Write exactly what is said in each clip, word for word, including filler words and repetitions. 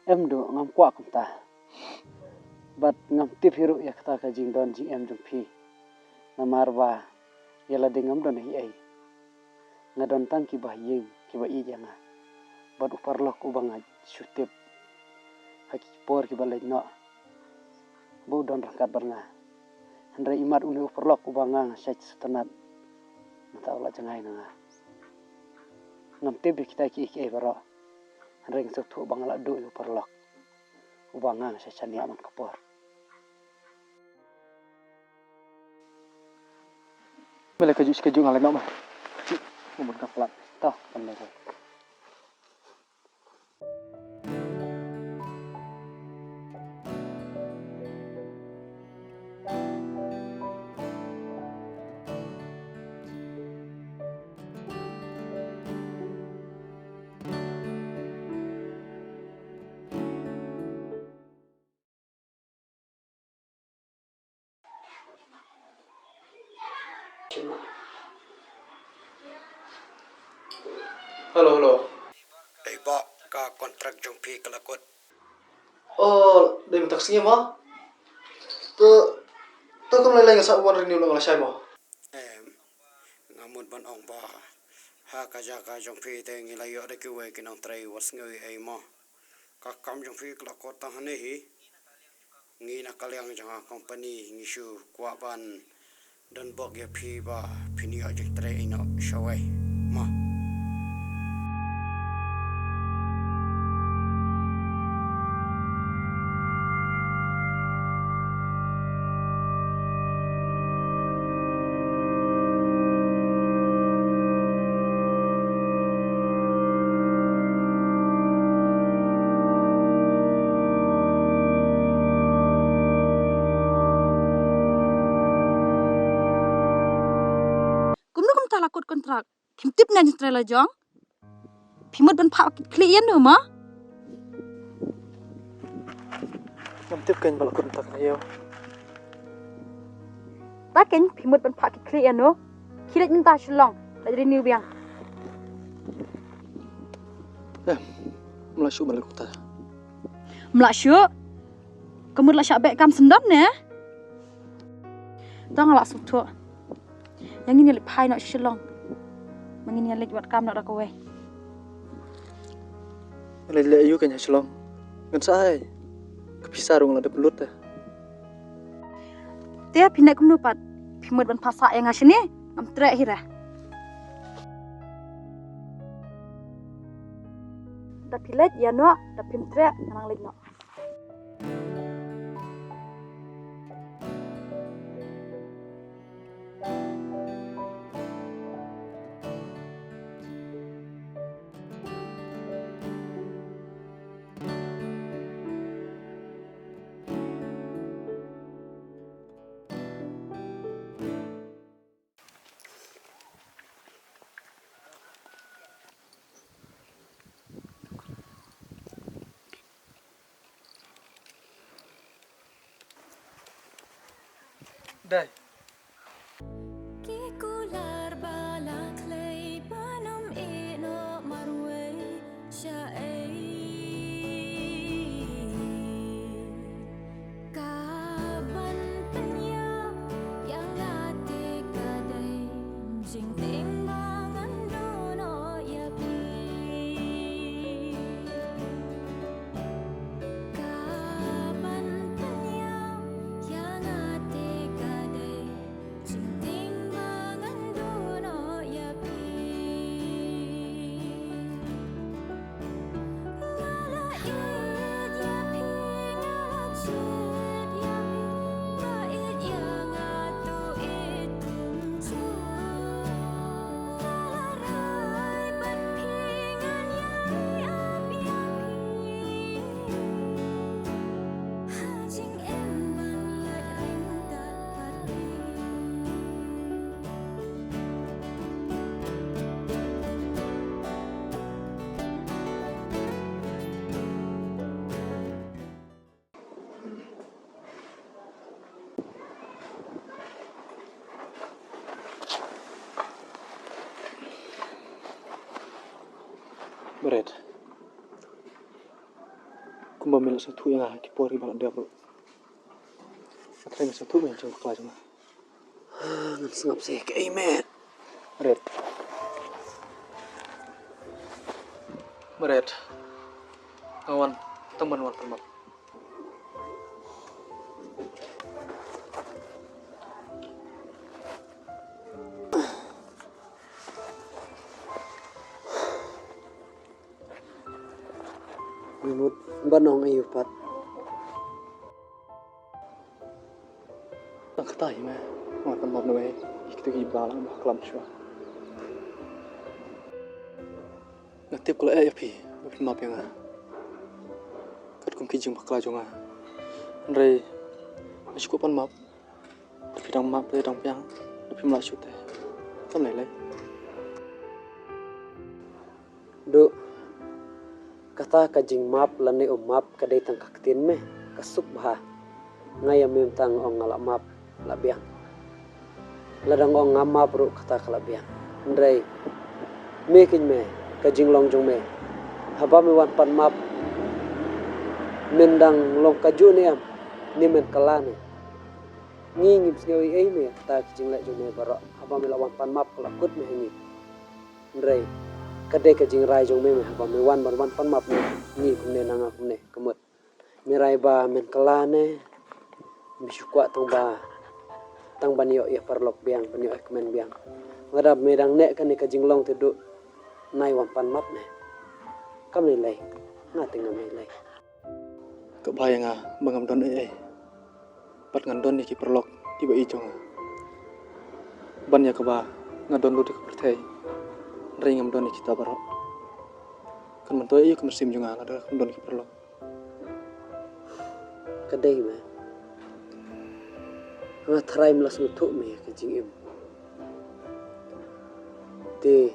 Em duh, ngam kwah kumta. Bad ngam tip hi ruh ïa kata ka jingdon jingem jong phi. Namar ba ïa lade ngam don ei ei. Nga don tang kiba ha ïing kiba ïeit ïa nga. Bad u paralok uba nga shu tip ha ki por kiba leit noh, ba u don ryngkat bad nga. Hynrei imat une u paralok uba nga nga shait sngewtynnat, mynta u la jngai na nga. Ngam tip ïa kita kiei kiei baroh. Hynrei nga sngewthuh ba nga la duh ïa u paralok uba nga nga shait shaniah man ka por. Me leh kajuh shi kajuh, nga leh noh ma. Shi, nga bun ka plat. To, kam leh. Hello, hello. Ei bah, ka kontrak jong phi ka la kut. Oh, dei mynta ka sngi mo? To, to kam lei lei, nga sa wan renew, nga la shai mo. Em, nga mut ban ong ba ha ka jaka jong phi te ngi la ïoh da kiwei ki nongtrei wat sngew ei ei mo. Ka kam jong phi ka la kut tang hangne hi. Ngi na ka liang jong ka company ngi shu kwah ban don bok ïa phi ba phin ïoh jingtrei ei noh shawei mo. Kumno kumta la kut kontrak? Phim tip ne jingtrei la jong? Phi mut ban phah khlieh ïa no ma? Ngam tip kein ba la kut kontrak ïa u. Ta kein phi mut ban phah khlieh ïa no? Khie leit mynta Shillong, leit renew biang. Eh, mla shu ban leit kumta. Mla shu? Ka mut la shah beh kam syndon ne? To nga la sngewthuh. Ïa ngin ïa leit phai noh Shillong. Ma ngin ïa leit wad kam noh da kawei. Leit leh aïu kein ha Shillong? Ngan sa ai. Ka pisa ruh nga la dep lut te. Te phi neh kumno pat? Phi mut ban phah sah ïa nga shane? Ngam treh hi re. Da phi leit ïa noh, da phim treh, nga nang leit noh. Dei. Ki kular ba la khlei ba nym ïeh noh marwei shaei. Ka ban pynïap ïa nga te ka dei jingtieng ba ngan duh noh ïa phi. Ka ban pynïap ïa nga te ka dei jingtieng ba ngan duh noh ïa phi. Bret. Kumba me la sngewthuh ïa nga ha ki por kiba la dep ruh. Nga tharai me sngewthuh me ïa ka jingbakla jong nga. Ngan sngap seh kaei me. Ret. Ret. Nga wan tang ban wan pan map. Nga mut ban ong aïu pat. Tang kata hi me. Nga pan map na me. Ïa kito kiba la ba klam shuwa. Nga tip ka la eh ïa phi ba phin map ïa nga katkum ki jingbakla jong nga. Hynrei nga shu kwah pan map. Phi dang map te dang biang, phim lah shuh te. Kam lei lei. Duh, kata ka jingmap lane um map ka dei tang ka ktien me, ka suk bha. Nga ïa mem tang ong nga la map, la biang. La dang ong nga map ruh kata ka la biang. Hynrei me kein me, ka jinglong jong me, haba me wan pan map, men dang long kajuh ne em, ne men kylla ne? Ngi ngim sngew ei ei me, kata ka jingleh jong me baroh. Haba me la wan pan map ka la kut me ha ngi. Hynrei ka dei ka jingrai jong me me, haba me wan ban wan pan map me, ngi kumne na nga kumne ka mut. Me rai ba men kylla ne? Me shu kwah tang ba, tang ban ïoh ïa paralok biang, ban ïoh ïa kmen biang. Lada me dang neh kane ka jinglong te duh, nai wan pan map ne? Kam lei lei. Nga te ngam lei lei. Ka bha ïa nga ba ngam don ei ei. Bad ngan don ïa ki paralok kiba ïeit jong nga. Ban ïa kaba nga don lut ïa ka pyrthei. Hynrei ngam don ïa kita baroh. Kan myntoi ïa ka mynsiem jong nga lada ngam don ïa ki paralok. Ka dei me. Nga tharai me la sngewthuh me ïa ka jingim. Te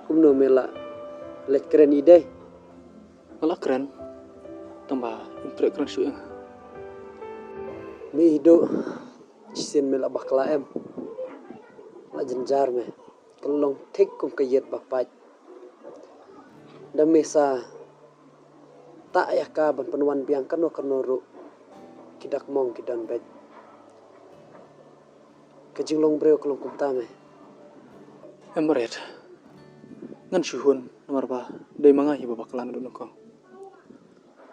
kumno me la leit kren ïa i dei? Nga la kren. Tang ba im treh kren shuh ïa nga. Me i duh, shisien me la bakla em? La jynjar me. Ka long thik kum ka ïit ba pait. Da me sa tah ïa ka ban pynwan biang kano kano ruh, ki dak mong ki don beit. Ka jinglong briew ka long kumta me. Em rit. Ngan shu hun namar ba dei ma nga hi ba bakla naduh nyngkong.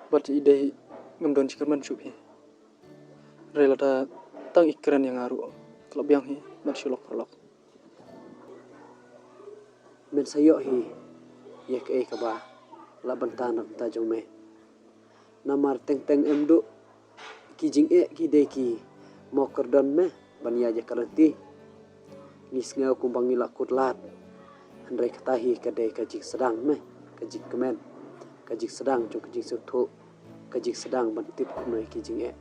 Bad i dei ngam don jingkyrmen shuh phi. Hynrei lada tang i kren ïa nga ruh ka la biang hi, ngan shu lok paralok. Men sa ïoh hi ïa kaei kaba la bynta na bynta jong me. Namar teng teng em duh, ki jingeh ki dei ki mawkyrdon me ban ïaid ïa ka lynti. Ngi sngew kumba ngi la kut lad. Hynrei kata hi ka dei ka jingsdang me, ka jingkmen, ka jingsdang jong ka jingsngewthuh, ka jingsdang ban tip kumno ïa ki jingeh.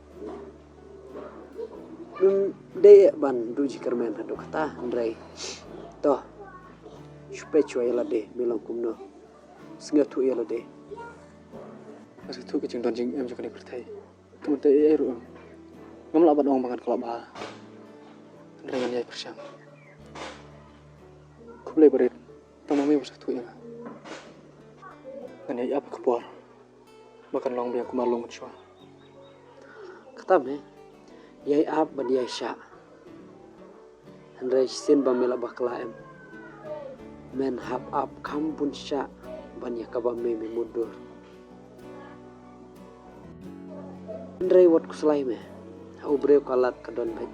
Mem dei eh ban duh jingkyrmen haduh kata, hynrei to, shu peit shuwa ïa lade, me long kumno. Sngewthuh ïa lade. Nga sngewthuh ka jingdon jingem jong kane ka pyrthei. Ka myntoi ei ei ruh em. Ngam lah ban ong ba ngan kylla bha. Hynrei ngan ïai pyrshang. Khublei barit. Tang ma me ba sngewthuh ïa nga. Ngan ïai ap ha ka por ba kan long biang kumba long mynshuwa. Kata me, ïai ap bad ïai shah. Hynrei shisien ba me la bakla em, men hap ap kham bun shah ban ïa kaba me me mutdur. Hynrei wat khuslai me, ha u briew ka lad ka don beit.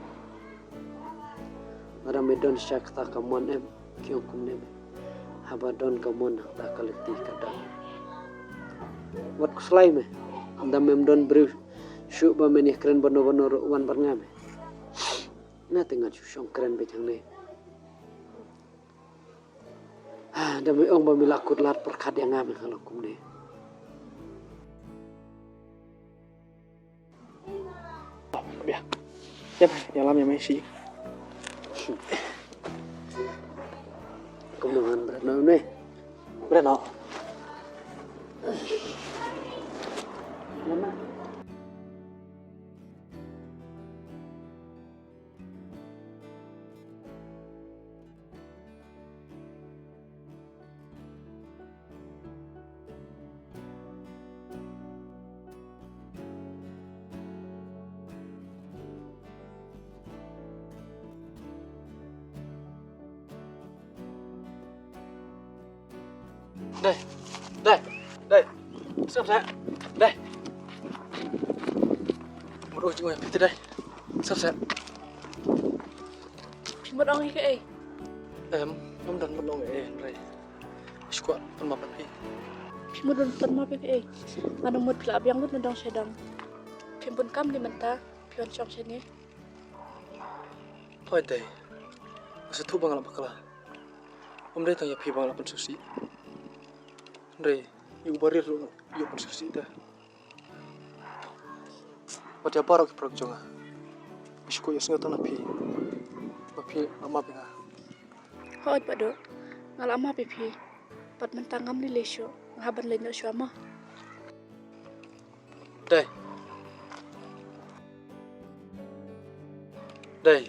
Lada me don sha kata ka mon em, ki ong kumne me. Haba don ka mon ha kata ka lynti ka don. Wat khuslai me, lada mem don briew shuh ba men ïakren bano bano ruh, wan bad nga me. Nga te ngan shu shong kren beit hangne. Ah, da me ong ba me la kut lad pyrkhat ïa nga me, nga long kumne. Bia. Ïa me, ïalam ïa me shi. Kumno ngan bret noh ne? Bret noh. Lama. Dei, dei, dei. Sep sep. Dei. Mut ong jingong ïa phi te dei. Sep sep. Phi mut ong ïa kaei? Em, ngam don mut ong ei hynrei shu kwah pan map ïa phi. Phi mut don pan map ïa kaei? Nga dang mut phi la biang lut na dong sha dong. Phim bun kam ne mynta phi wan shong shane? Hooid dei. Nga sngewthuh ba nga la bakla. Ym dei tang ïa phi ba nga la pynsngewsih. Hynrei ïa u barit ruh ïoh pynsngewsih te. Bad ïa baroh ki paralok jong nga. Nga shu kwah ïohsngew tang na phi ba phi la map ïa nga. Hooid Bah Duh, nga la map ïa phi. Bad mynta ngam lei lei shuh, nga hap ban leit noh shuwa mo. Dei. Dei.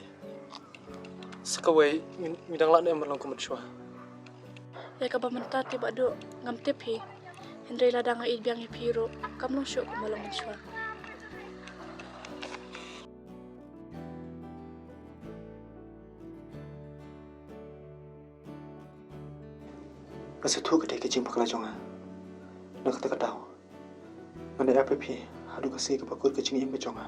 Sa kawei ngi, ngi dang lah ne em ban long kum mynshuwa? Ïa kaba mynta te Bah Duh ngam tip hi. Hynrei lada nga ïeit biang ïa phi ruh kam long shuh kumba long mynshuwa. Nga sngewthuh ka dei ka jingbakla jong nga. Na kata ka daw ngan ïa ap ïa phi haduh ka sngi kaba kut ka jingim ka jong nga.